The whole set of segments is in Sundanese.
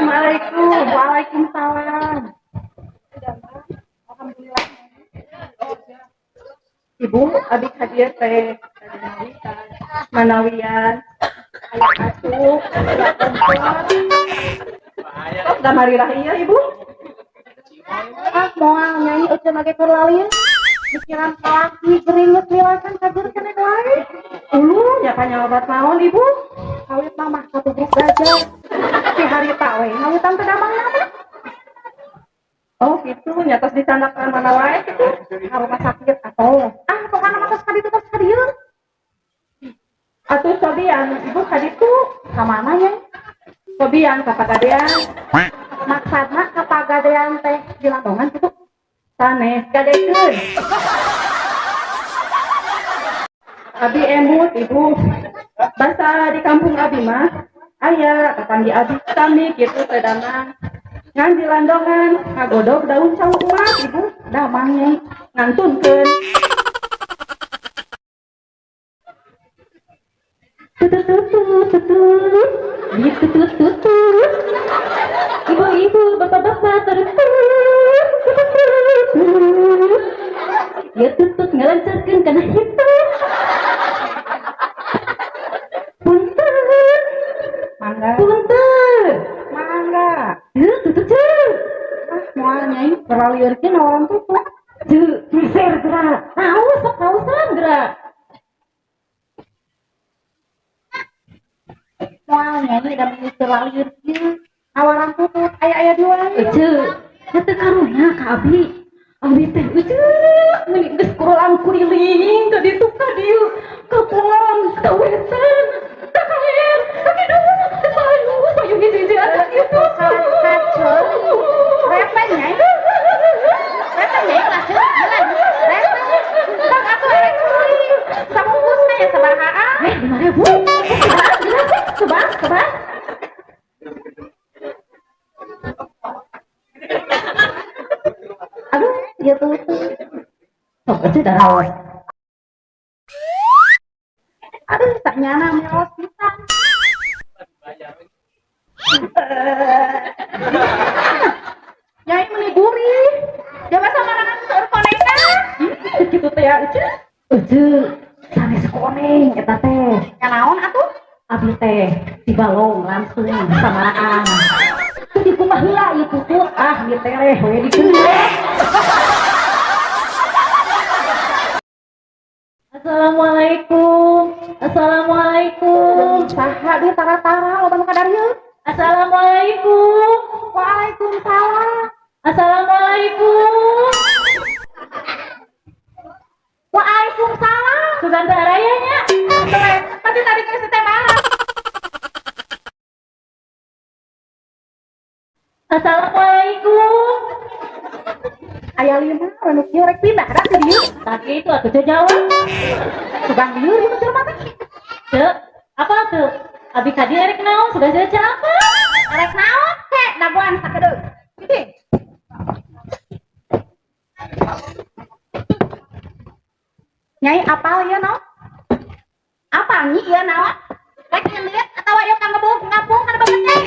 Assalamualaikum. Waalaikumsalam. Alhamdulillah. Ibu, abi ka dieu teh manawian aya acuk, aya kompor. Sok damari ieu, Ibu. Ah, moal, Nyai, euceun lagi keur lalin. Mikiran salaki gering geus milakan kajur keneh wae. Ulu, nya panyaobat naon, Ibu? Kawit mah katubruk gajah. Ti harita we ngawitan teh damangna teh. Oh gitu, nya tos dicandakan mana wae gitu. Ka rumah sakit atau ah pokokna mah tos ka ditu tos ka dieu. Atuh cobian Ibu ka ditu. Ka mana, Nyai? Cobian ka Pagadean. Maksudna ka Pagadean teh di Landongan gitu? Sanes, gadekeun. Abi emut, Ibu. Basa di kampung abi mah aya tetanggi abi sami kitu teh damang. Ngan di Landongan ngagodog daun cau emas, Ibu, damang, Nyai, ngantunkeun. Tutut tutut tutut gitu tutut tutut. Ibu-ibu, bapak-bapak, terus tutut. Ya tutut ngelancarkan karena hitam. Punten. Mangga. Punten. Mangga. Tutut ceu. Ah, moal, Nyai, beralirkeun orang tutut. Ceu, geser gerak. Haus, sok hausan gerak. Moal, Nyai, da meni beralirkeun. Awaran tutut aya-aya di wae. Ece, teu karunya ka abi. Abi teh ece, meuni geus kurulang kuriling ka ditu ka dieu, ka kulon, ka wetan, ka kaler, ka kidul, ka payu, payu hiji-hiji atuh kitu. Kacau. Repet, Nyai. Repet, Nyai, lah ceu. Repet. Kang atuh erek meuli. Sabungkus nya sabarahaan? Eh, 5.000. Coba, jelas sih. Coba, coba. Aduh, ya tuh. Sok aja darah. Aduh, tak nyana meos pisan. Nyai meuni gurih. Jawa sama seueur konengan. Kitu teh ya, Ece. Ece, sanes koneng eta teh. Ya naon atuh? Abi teh dibalong langsung samaraan. Teu dikumbah heula ieu tutut, ah ditereh we dikumbah. Assalamualaikum. Assalamualaikum. Saha deui tara-tara loba nu kadarieu? Assalamualaikum. Waalaikumsalam. Assalamualaikum. Waalaikumsalam. Sugan teh araya nya. Tadi tadi geus teh marah. Assalamualaikum. Aya lima anu kieu rek pindah da ka dieu. Tah kitu atuh teu jawab. Sugan lieur ieu jelema teh. Ceu, apa tuh? Abi ka dieu erek naon? Sugan ceu apa? Erek naon? Hek dagoan sakedeung. Kitu. Nyai apal ieu naon? Apal nyi ieu naon? Rek nyeliet atawa ieu pangebung ngapung kana bapak teh?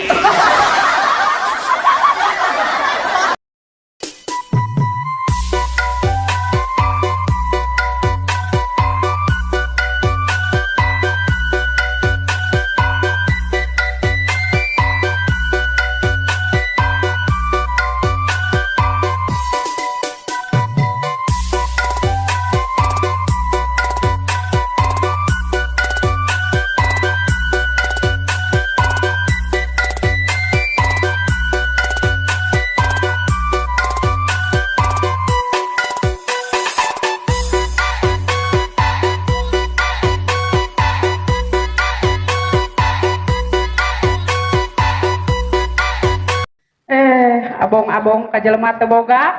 Abong-abong ka jelema teu boga,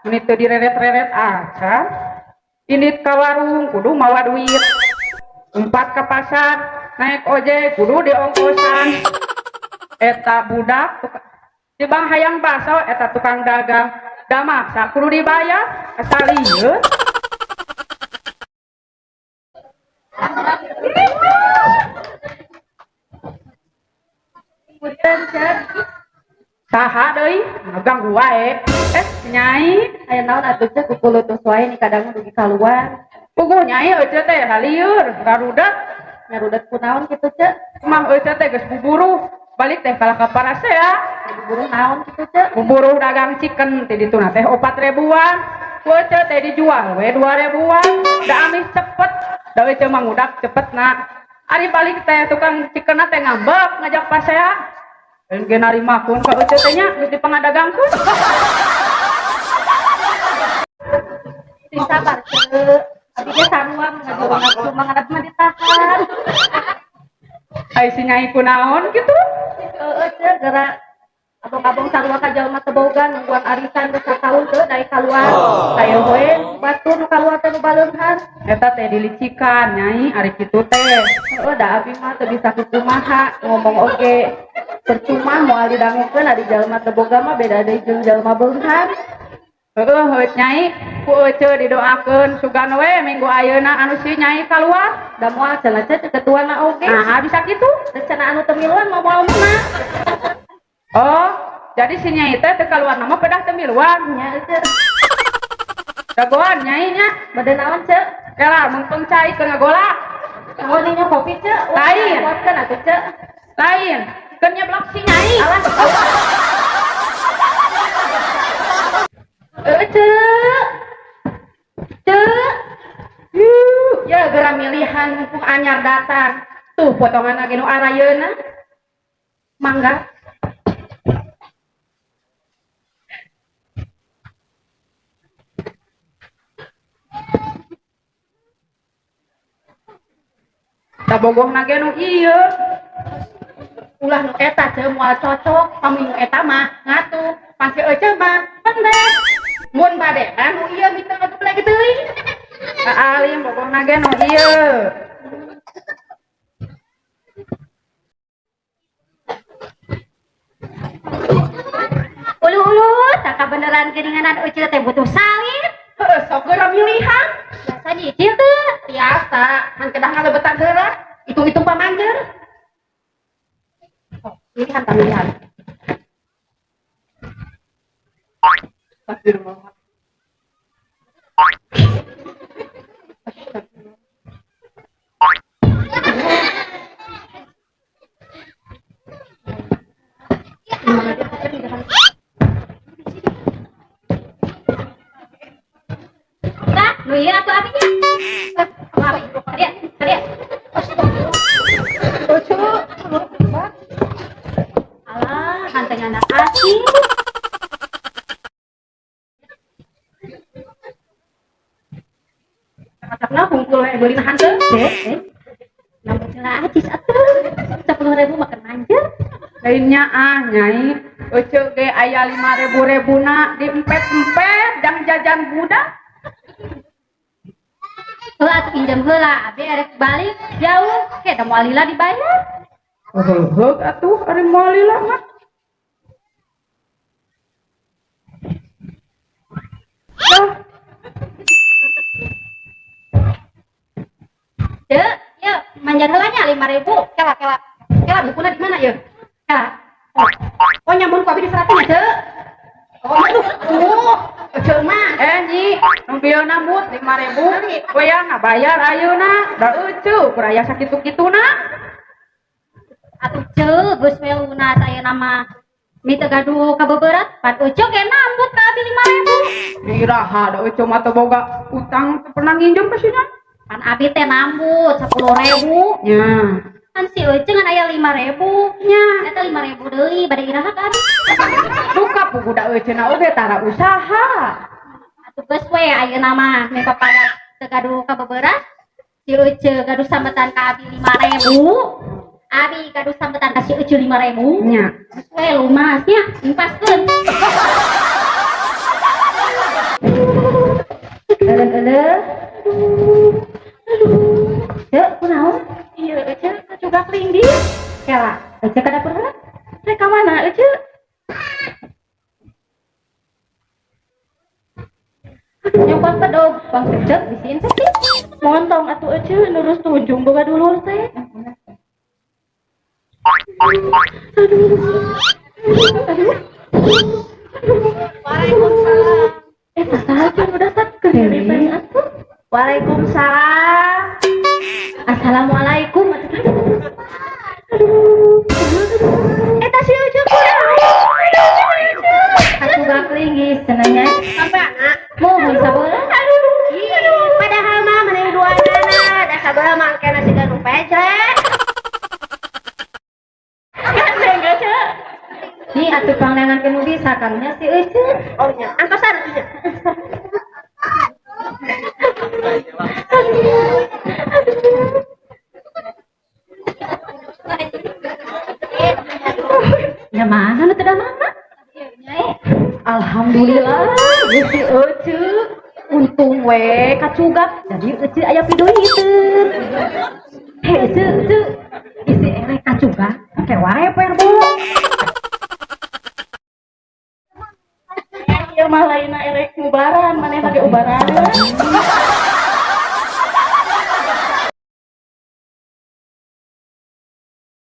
meni teu direret-reret acan. Indit ka warung kudu mawa duit. Empat ka pasar naik ojek kudu diongkosan. Eta budak tibang hayang baso eta tukang dagang da maksa kudu dibayar asa lieur. Punten, Ceu. Saha deui ngaganggu wae. Nyai, Aya naon atuh Ceu kukulutus wae ni kadang dugi kaluar. Puguh nyai euceu teh halieur, ngarudet. Nyarudet kunaon kitu Ceu? Mah euceu teh geus buburuh, balik teh kalah ka parasea. Buburuh naon kitu Ceu? Buburuh dagang chicken ti dituna teh 4 ribuan. Ku euceu teh dijual we 2 ribuan. Da amih cepet, da euceu mah ngudak cepet na. Ari balik teh tukang chickenna teh ngambek ngajak pasea. Lain ge narimakeun ka euceu teh nya geus dipangadagangkeun. Sing sabar Ceu. Abi ge sarua ngajawab nafsu mangadap mah ditahan. Ai si nyai kunaon kitu? Heeh Ceu, geura abong-abong sarua ka jalma teu boga nungguan arisan geus sataun teu daek kaluar. Aya we batur nu kaluar teh nu baleunghan. Eta teh dilicikan nyai ari kitu teh. Heeh, da abi mah teu bisa kumaha ngomong oge. Percuma moal didangukeun ari jalma teu boga mah beda deui jeung jalma beunghar. Heeh, heut nyai, ku euceu didoakeun sugan we minggu ayeuna anu si nyai kaluar. Da moal cenah Ceu ketuana oge. Nah, bisa kitu. Cenah anu teu miluan mah moal meunang. Oh, jadi si nyai teh teu kaluar mah pedah teu miluan. Nya Ceu. Dagoan nyai nya. Bade naon Ceu? Kela meungpeung cai keur ngagolak. Oh, nya kopi Ceu. Lain. Kuatkeun atuh Ceu. Lain. Keur nyeblak si nyai. Alah. Ceu. Ceu. Yuh, ya geura milihan mumpung anyar datang. Tuh potongan lagi nu arayeuna. Mangga. Tabogohna ge nu ieu. Ulah nu eta Ceu moal cocok, pami nu eta mah ngatuh, pasti euceu mah pendek. Mun bade mah nu ieu miteun ngegeblek teuing. Ka alim bogohna ge nu ieu. Ulu-ulu, tak kabeneran geuninganan euceu teh butuh salin. Heuh, sok geura milihan. Biasa nyicil teu? Biasa, kan kedah ngalebetan heula, hitung-hitung pamanjer. Oh, pilihan tak pilihan. Astagfirullah. Astagfirullah. Tah, nu ieu atuh abi nya. Abi, kadieu, kadieu. Lucu. Alah, hanteu anak asing. Kacakna hungkul we beulina hanteu. Eh, namun cenah acis atuh. 10.000 makan manjer. Lainnya ah nyai, euceu ge aya 5.000 rebuna diempet-empet jang jajan budak. Heuh atuh pinjam heula, abi erek balik jauh, ke da moal lila dibayar. Heuh atuh ari moal lila mah. Lah, Ceu, yeuh manjer heula nya 5.000. Kela kela. Kela bukuna di mana ieu? Kela. Oh, oh nyamun ku abi diseratin ya, Ceu. Oh, aduh. Oh, Ceu mah. Nyi, nu bieu nambut 5.000, we ya ngabayar ayeuna. Da euceu kur aya sakitu-kituna. Atuh Ceu, geus we lunas ayeuna mah. Mi teu gaduh kabeberat, pan euceu ge nambut ka abi 5.000. Iraha da euceu mah teu boga utang teu pernah nginjem ka si nyai. Pan abi teh nambut 10.000. Nya. Kan si euceu ngan aya 5.000. Nya. Eta 5.000 deui bade iraha ka abi. Duka pugu da euceuna oge tara usaha. Atuh geus we ayeuna mah mi papada teu gaduh kabeberat. Si euceu gaduh sambetan ka abi 5.000. Abi gaduh sambetan ka si euceu 5.000. Nya. Geus we lunas nya, impaskeun. Eleuh-eleuh. Aduh. Ceu, kunaon? Iya, euceu kacugak linggih. Kela, euceu ka dapur heula. Rek ka mana euceu? Nyumpah bedog, pang kecet bisi infeksi. Montong atuh euceu nurus tunjung boga dulur teh. Aduh. Aduh. Waalaikumsalam. Eh, saha nu datang ke diri atuh? Waalaikumsalam. Assalamualaikum atuh. Aduh. Eta si Ucu. Atuh gak linggis cenah nya. Sampai anak. Mohon sabeula. Aduh. Padahal mah mending dua nana, da sabeula mah engke nasi nu pecrek. Gandeng ge. Nih atuh pangneangan nu bisa karunya si Ece. Oh nya, antosan atuh nya. Ya mana nu teu mana? Alhamdulillah, geus si Ece. Untung we kacugak, jadi Ece aya piduiteun. Hei Ece, Ece. Isi eleh kacugak, oke wae Bu. Ieu mah lainna erek ngubaran, maneh ge ubaran.